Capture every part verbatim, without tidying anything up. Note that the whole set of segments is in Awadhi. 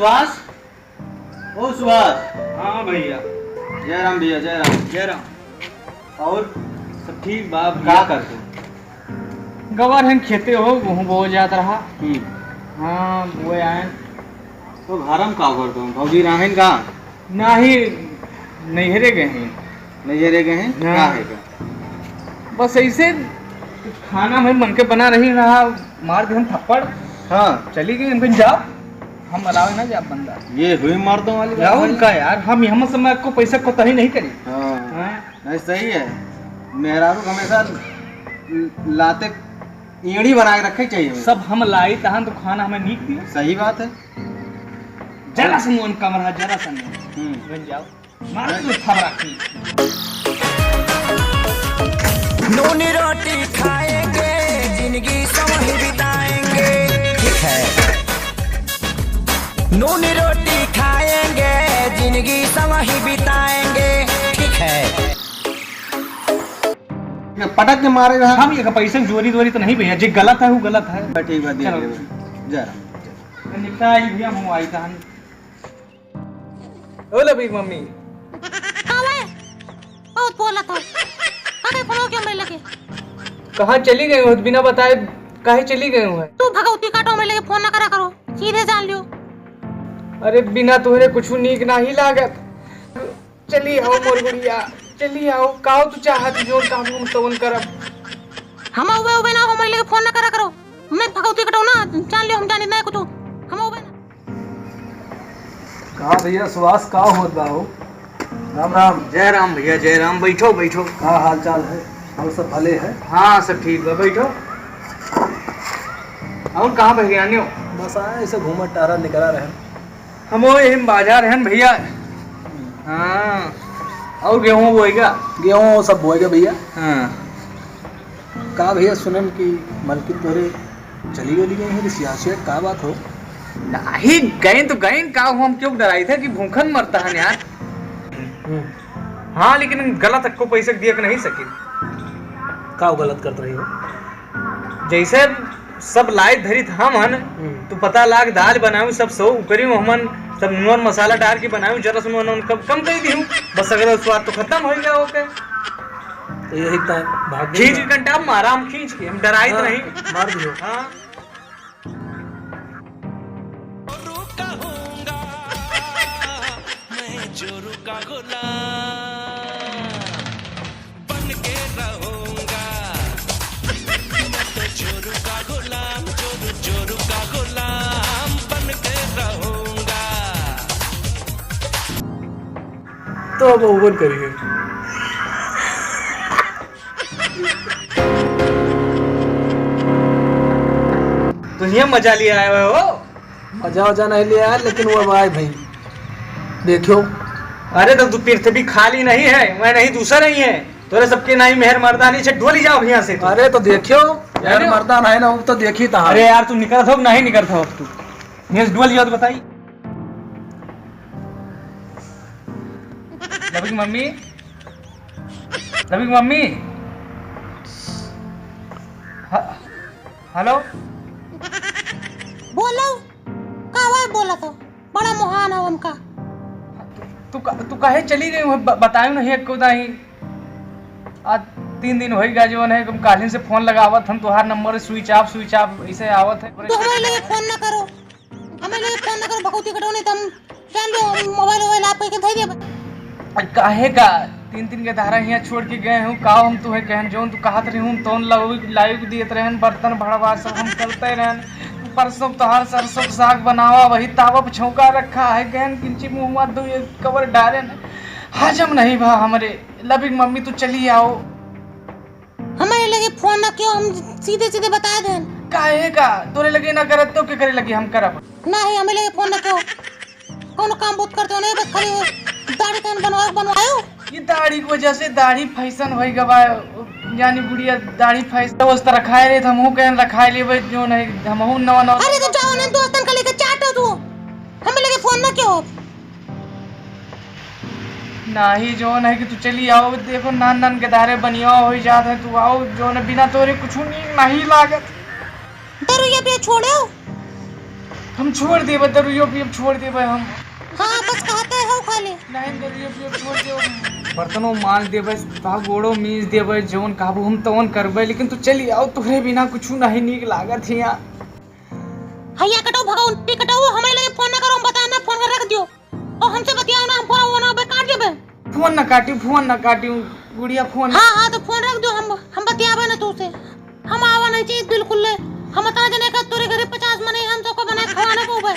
सुभाष, ओ सुभाष। हाँ भैया। जय राम भैया, जय राम। जय राम। और सब ठीक बा भैया। का करते हो? गवार हैं खेते हो, गेहूँ बोआ जात रहा। हम्म। हाँ, बोए आए। तो घर में का करते हो? भौजी रहेन का? नाही, नैहरे गए हैं। नैहरे गए हैं? हाँ। का है का? बस ऐसे खाना में मन के बना रही रहा, मार दिहन थप्पड़। हाँ। चली गई, हम कहीं जाओ, हम अलावे ना जाब बंदा। ये हुई मर्दों वाली बात जाओ भाई। उनका यार, हम यहाँ से मैं को पैसा कोताही नहीं करी। हाँ। हाँ। नहीं, सही है। मेहरारू हमेशा लाते ईंड़ी बना के रखे चाहिए। सब हम लाई तहन तो खाना हमें नीक दियो। सही बात है। जरा सा नून कम रहा, जरा सा नून। हम्म। बन जाओ। मार दो थपरा की। नूनी रोटी खाएंगे, जिंदगी संवही बिताएंगे। ठीक है। नूनी रोटी खाएंगे, जिंदगी संवही बिताएंगे। ठीक है। ये पटक के मारे रहा। हम ये पैसे जोरी दोरी तो नहीं भैया, जे गलत है वो गलत है। बस ठीक बात, चलो। देख लेबे। जय राम। निपटा आई भैया, हम आई तहन। ओ लबी मम्मी। का बे? बहुत बोलत हो। काहे फोन क्यों मिल लगे? कहाँ चली गई हो बिना बताए? काहे चली गई हो? तू भगवती काटो में लगे फोन ना करा करो, सीधे जान लियो। अरे बिना तोहरे कुछ नीक नाही लागत। चली आओ मोर गुड़िया, चली आओ। काओ तू चाहत जो काम हम तवन करब। हम उबे उबे ना हो, मैं लगे फोन ना करा करो। मैं भगवती काटो ना, जान लियो हम जानी नहीं कुछ। हम उबे ना। का भैया सुभाष, का होत बा हो? राम राम। जय राम भैया, जय राम। बैठो, बैठो। का हाल चाल है? और सब भले है? हाँ, सब ठीक बा, बैठो। और कहाँ बह गया न्यो? बस आए, ऐसे घूमत टहरत निकला रहे। हम वो यही बाजार हैं भैया। हाँ, और गेहूँ बोएगा? गेहूँ सब बोएगा भैया। हाँ। का भैया, सुनन कि मलकिन तोरे चली गई, गई है रिसिया से, का बात हो? नाही, गए तो गए, का हो, हम क्यों डराई थे कि भूखन मरता है यार। हम्म। हाँ, लेकिन गलत अक्को पैसे दिए के नहीं सके। का गलत करत रही हो? जैसे सब लाई धरी था मन, हम्म। तो पता लाग दाल बनाऊ सब सो उकरी हमन सब नून मसाला डाल के बनाऊ, जरा सुनो नून कम, कम कर दी हूँ, बस अगर स्वाद तो खत्म हो गया ओके। तो यही तो भाग खींच के घंटा मारा हम, खींच के, हम डराइत हाँ, नहीं। मार दियो। हाँ। जोरू कहूंगा, मैं जोरू का गुलाम बन के रहूंगा। मैं तो जोरू का गुलाम, जोरू, जोरू का गुलाम बन के रहूंगा। तो अब ओवन करिए। तो ये मजा लिया आए हो? मजा वजा नहीं लिया यार, लेकिन वो भाई, भाई देखियो। अरे तो तू पृथ्वी खाली नहीं है, मैं नहीं दूसरा नहीं है। तोरे सबके नहीं मेहर मर्दानी से डोली जाओ यहाँ से तू। अरे तो देखियो यार, अरे मर्दान है ना, वो तो देखी था। अरे यार तू निकलत हो कि नहीं निकलत हो अब तू? नहीं डोली जाओ तो बताई। लवी की मम्मी, लवी की मम्मी। ह-, हेलो। बोलो, का हुआ है बोला तो? बड़ा मोहान है उनका। तू का-, तू काहे चली गई हो? ब-, बतायो नहीं एको दाई। आज तीन दिन होई गा जवन है, हम काल्हिन से फोन लगावत हम, तोहार नंबर switch off, switch off ऐसे आवत है। तू हमारे लिए फोन ना करो। हमें लगे फोन ना करो, भगवती कटौनी, तो हम जान लो, हम मोबाइल वोबाइल आप करके धर देबे। काहे का? तीन तीन के धारा हियाँ छोड़ के गए हूँ, का हम तुहे कहन, जौन तू कहत रही हूँ, तौन लाइव, लाइव दियत रहन, बर्तन भड़वा सब हम करते रहन। परसों तोहार सरसों के साग बनावा, वही तावा पे छौंका रखा है, गहन किंची मुँह में दो एक कवर डारेन, हजम नहीं भा हमरे। लबिक मम्मी तू चली आओ। हमारे लगे फोन ना कियो, हम सीधे सीधे बता देन। काहे का? तोरे लगे ना करत तो के करे लगे हम करब? नहीं, हमें लगे फोन ना कियो। कौनो काम बहुत करते हो नहीं, बस खाली वो दाढ़ी तहन बनवाओ, बनवायो। ये दाढ़ी की वजह से दाढ़ी फैशन होई गवा, यानी गुड़िया दाढ़ी फैशन। दोस्त रखाए रहे, हमहू कहन रखाए लेबे, जो नहीं, हमहू नवा नवा। अरे तो जाओ ना दोस्तन का लेके चाटो तू, हमें लगे फोन ना कियो। नाही, जौन है कि तू चली आओ, देखो नान नान के धारे बनिया हो जात है, तू आओ, जौन है बिना तोरे कुछ नहीं, नहीं लागत। दरुइया पे छोड़ो। हम छोड़ देबे, दरुइयो पियब छोड़ देबे हम। हाँ, बस कहते हो खाली। नहीं, दरुइयो पियब छोड़ देबे। बर्तनो मांज देबे, तोहार गोड़ो मीज देबे, जवन कहबू हम तवन करबे, लेकिन तू चली आओ, तोहरे बिना कुछु नहीं नीक लागत हियाँ। हैया कटो भगवान, पी कटो, हमें लगे फोन ना करो, हम बताए ना, फोन कर रख दियो। और हमसे बतियाओ ना, हम फोन, वो ना, बे काट देबे। फोन ना काटी, फोन ना काटी, गुड़िया फोन। हाँ, हाँ, तो फोन रख दो, हम, हम बतियाबे ना तू से। हम आवा नहीं चाहिए बिल्कुल ले। हम इतना जने का तोरे घरे पचास मने, हम सबको बना के खवाना को बे।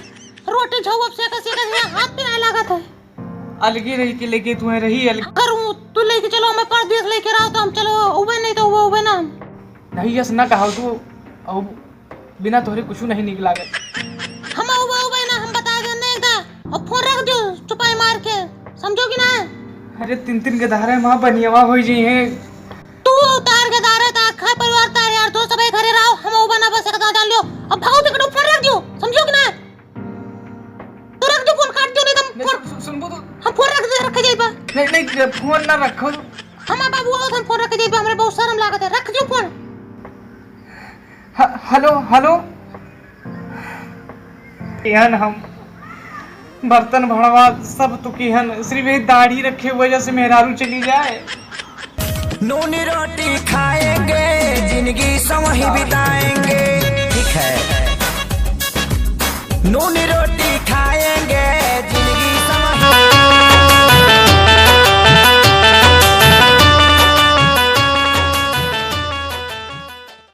रोटी झौब से का, से का, से हाथ पे नहीं लागत है। अलगे रही के लेके तुम्हें रही अलग। अगर वो तू लेके चलो, हमें परदेस लेके रहो तो हम चलो, उबे नहीं तो उबे, उबे ना हम। नहीं, यस ना कहो तू, अब बिना तोहरे कुछु नहीं नीक लागत। हम उबे, उबे ना, हम बता दे नहीं दा। अब फोन रख दियो चुपाई मार के, समझो कि ना? अरे तीन तीन गदारे माँ बनियावा होई जी हैं। तू उतार गदारे ता, घर परिवार तार यार दोस्त सबे घरे रहो, हम उबे ना बस एक दादा लियो। अब भागो तिकड़ो फोन रख दियो, समझो कि ना? तो रख दो फोन, काट दो, नहीं तो हम नहीं, फोन सुन, सुन, सुनबो तो। हम फोन रख दे, रख जाइबा। नहीं, नहीं, फोन ना रखो। हम बाबू आओ, हम फोन रख जाइबा, हमरे बहुत शर्म लागत है, रख दो फोन। ह-, हेलो, हेलो। एहन हम बर्तन भड़वा सब तो केहन, सिर्फ यही दाढ़ी रखे वजह से मेहरारू चली जाए। नूनी रोटी खाएंगे, जिंदगी संवही बिताएंगे।